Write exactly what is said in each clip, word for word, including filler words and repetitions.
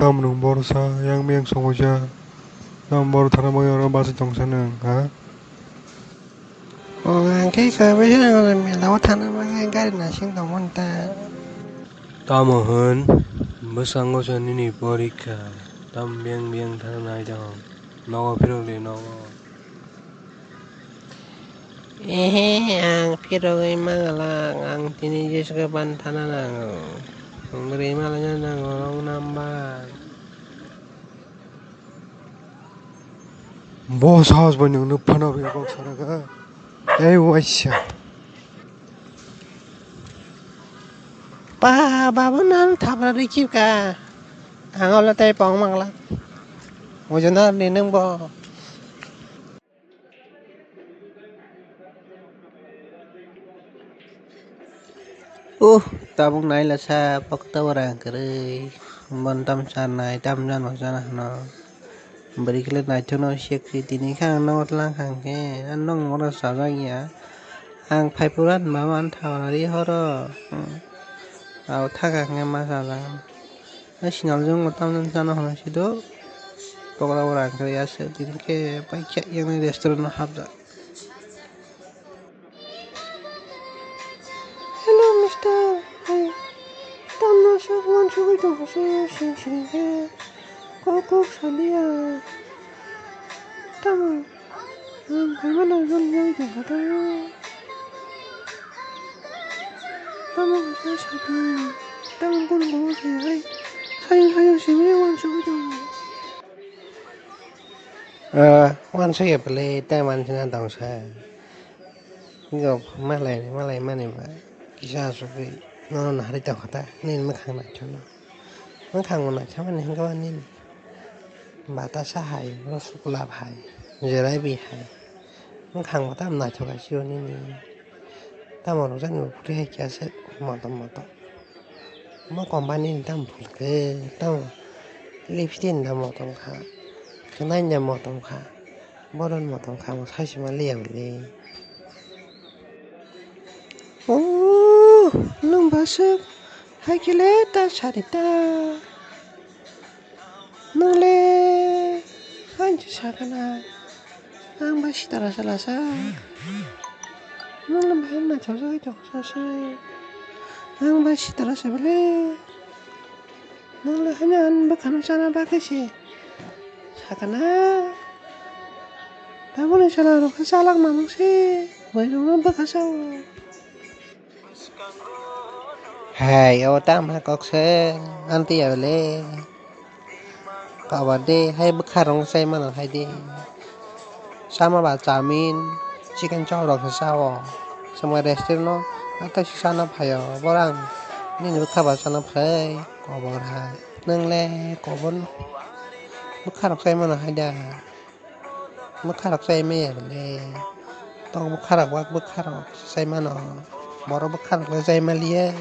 Tamo nwng borsa yang miyang songwi ja? Tamo boro thana bagwi oro bachwi tongsa nwng, ha? O, ang khe kaisa mela o thana bagwi gari nasing tongmani ta. Tamo hwn? Bwskango se nini porikha. Tamo biyang biyang thana nai tong? Nogo phirogdi nogo. Ehe, ang phirogwi manglak, ang tini jesuka ban thana nango. Bwrwi malaina nango, wrong number. Bo sahos bai nwng nuk phano abo kok sara kha. Tei waisa. Pa, babo nang thapra rikhi ka. Ang olo tei pong manglak. Ojo na ni nwng bo. Uh, tabuk naila sa, pokta ora kwrwi. Bon tam sa nai, tam jano jana hwno. Bwrwi khe naithokno siyakhe tini khe ang nogo tlang kha hwnkhe, ang nokni oro sajak ya. Ang phai phuru ani mama ani thapra ri horo. Hmm. Abo thaka hwnkhe ma sajak. Hai sinal jwngo tamni chana hwnwi sido. Pokra o rang kwrwi aswk tini khe paikha yakni restaurant o hapjak. Hello, mister. Hai. Tamno swk uansugwi tongkha se, sing sing khe. Kok kok saliya. Tamo. Ang phaimano jol jol tongkha tamo. Tamo khe sadi. Tamo kunu kunu se hai. Sayung sayung simi uansugwi tongo. Ah, uansukya bwle tei uansukna tongsa. Malai malai mani ba kisa asugwi nono naharwi tongkha ta nini mwkhang naithokno. Mwkhang bo naithokmani hwnkhe ba nini batasa hai, rosgula hai, jalebi hai. Mwkhang bo tamo naithok hai sio nini. Tamo rwjaknai bo kwrwi hai khe aswk motom motom. Omo company ni tamo phulkhe tamo lipstick ni damo tongkha, khwnai ni damo tongkha, borok ni bo tongkha, omo sai se manliya bwle. Ooh, nwng bo aswk hai khe le ta sari ta. Nwng le ani se sakha na, ang bai sitara se lasa. Nwng le bahai naithok jagwi tongkha se. Ang bai sitara se bwle. Nwng le haino ani bwkhano chana bagwi se sakha na. Tabukni chwla rok khe chalak mamang se. Bwrwi rok no bwkha sao. Hai, o tamo kok se, anti ya le. Kabade, hai bwkha rong sai mano hai di. Sama ba chowmin, chicken chop rok se sao. Sama restaurant no, ata si sana phaio, borang. Nini bwkha ba sana phai, kobor hai. Nwng le kobor no. Bwkha rok sai mano hai da. Bwkha rok chai maya bwle. Tok bwkha rok, wak bwkha rok chai mano. Borok bwkha rok le chai maliya.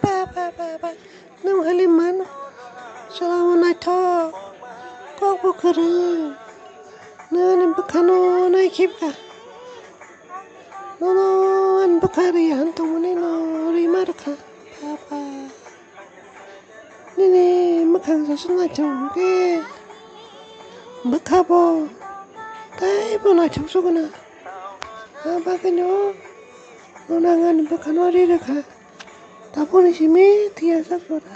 Ba, ba, ba, ba. Nwng hali mano. Chwla o naithok. Kok bo kwrwi. Nwng ani bwkhano naikhibkha. Nono ani bwkha ri han tongmani no ri ma rwkha. Ba, ba. Nini mwkhang sasu naithok hwnkhe bwkha bo teibo naithok sukuna. Abagwino nono ang ani bwkhano ri rwkha. Tabukni simi thwiya jak jora.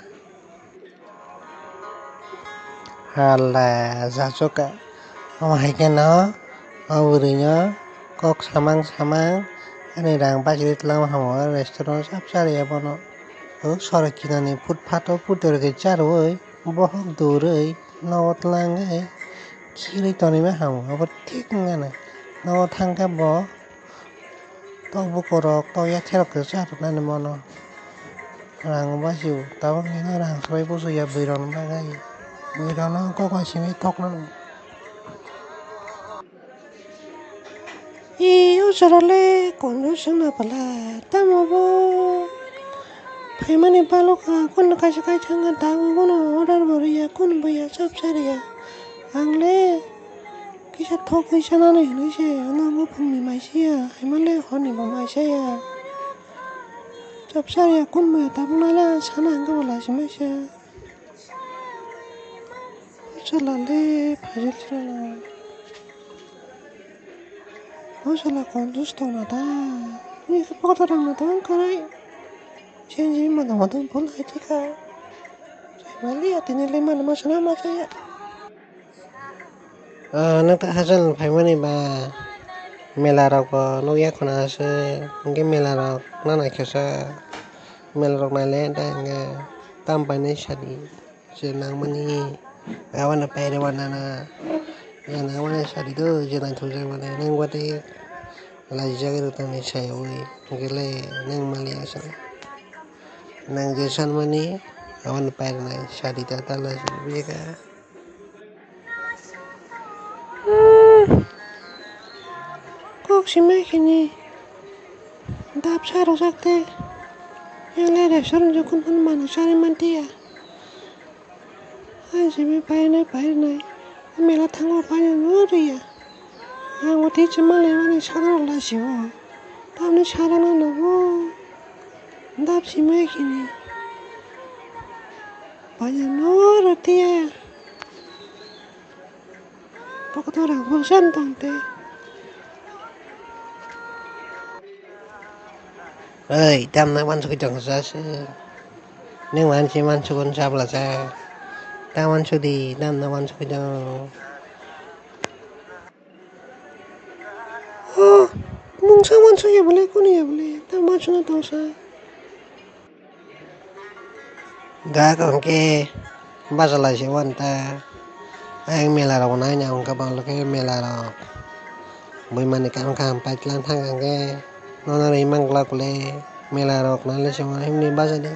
Hala, jachuka. Omo hai kheno, o bwrwino kok samang samang, ani rang bachiri twlangma hamo, restaurant sap chariya bono. O sorok kinani footpath o putor khe charwi, bohok durwi, nogo twlangwi, khirwi tonwi ma hamo, obo thik wngmano. Nogo thangkhe bo. Tok bukurok, tok yathirok kisa rwnani mono. Rang bachio, tabuk nini rang swbai buchukya bwrwi rokni bagwi. Bwrwi rokno kok bai simi thoknani. E, o jorale konjo swngna pala, tamo bo phaimani balokha, kunu kaisa kaisa wngkha, tabuk bono order bo rwya, kunu bo ya, sap chariya. Ang le. Kisa thok kisa nani hinwi se, ano buphangni mai se ya, haimanle horni bo mai se ya. Tapsa ya kun maya tabuk nai la sana hwnkhe bo lachi maisa. Chwla le phajil chwla. O chwla kon dus tong na ta. Ni khe pokoto rang na tong kharai. Chenji mano mano bol hai thika. Mali ya tini le mano masana masa ya. Ah, nwng ta hachal phaimani ba mela rok bo nukya khuna se, hwnkhe mela rok nana kisa mela rok naile ta hwnkhe tam painai sadi je nangmani aboni pairwna nana je nangmani sadi do je naithokjakmani nwng watwi laijagwi rwtongni sayawi hwnkhe le nwng maliya se nwng je sanmani aboni pairwnai sadi ta ta laijagwi kha. Kok simai khini dapsa rwjak tei yang le restaurant o kunu kunu manwi charwi man tiya. Ang simi painai painai mela thango painai no riya. Ang o tei chwma le mani sana rwla sio. Tamni sana no nogo dap simai khini painai no rwtiya. Pokoto rang bwsa tong te. Oi, tamna wansugwi tong sa se. Nwng mansi mansukun sabla sa. Ta wansudi, tamna wansugwi tong. O, mungsa wansuk ya bole, kunu ya bole, ta mansuna tong sa. Gak hwnkhe bachalai se uan ta. Ayang mela rok nai na hwnkhe bang khe mela rok. Bui mani kaham kaham paitlang thang hwnkhe nono rimang glak le mela rok nai le se uan himni bachadi.